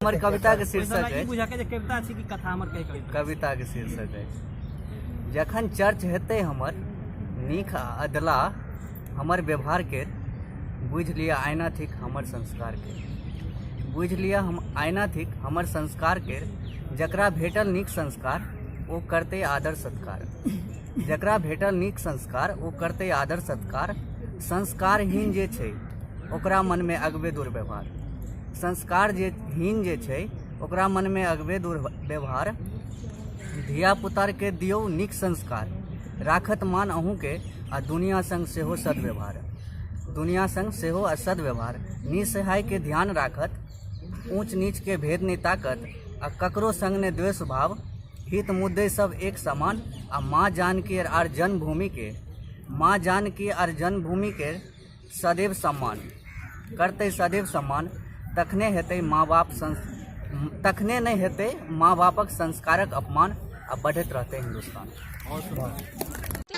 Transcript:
हमर कविता के ओहि शीर्षक समय ई अछि। बुझाके जे कविता छी कि कथा हमर कहि कविता। कविता के शीर्षक अछि, जखन चर्च हेतै हमर नीक आ अधला हमर व्यवहार के, बुझि लिअ आईना थिक हमर संस्कार के। बुझि लिअ हम आईना थिक हमर संस्कार के, जकरा भेटल नीक संस्कार ओ करतै आदर सत्कार। जकरा भेटल नीक संस्कार ओ करतै आदर सत्कार। संस्कारहीन जे छै ओकरा मनमे अगबे दुर्व्यवहार। संस्कार जे हीन जे छै ओकरा मनमे अगबे दुर्व्यवहार। धियापुताके दियौ नीक संस्कार, राखत मान अहूँके आ दुनिया संग सेहो सद्व्यवहार। दुनिया संग सेहो आ सद्व्यवहार। निसहायके ध्यान राखत, ऊँच नीचके भेद नहि ताकत आ ककरो संग नहि द्वेष भाव। हित मुद्दे सब एक समान आ माँ जानकी आर जन्मभूमिके, माँ जानकी आर जन्मभूमिके सदैव सम्मान करतै, सदैव सम्मान। तखने हेतै माँ बाप संस तखने नहि हेतै माँ बापक संस्कारक अपमान आ बढ़ैत रहतै हिन्दुस्तान। बहुत सुन्दर।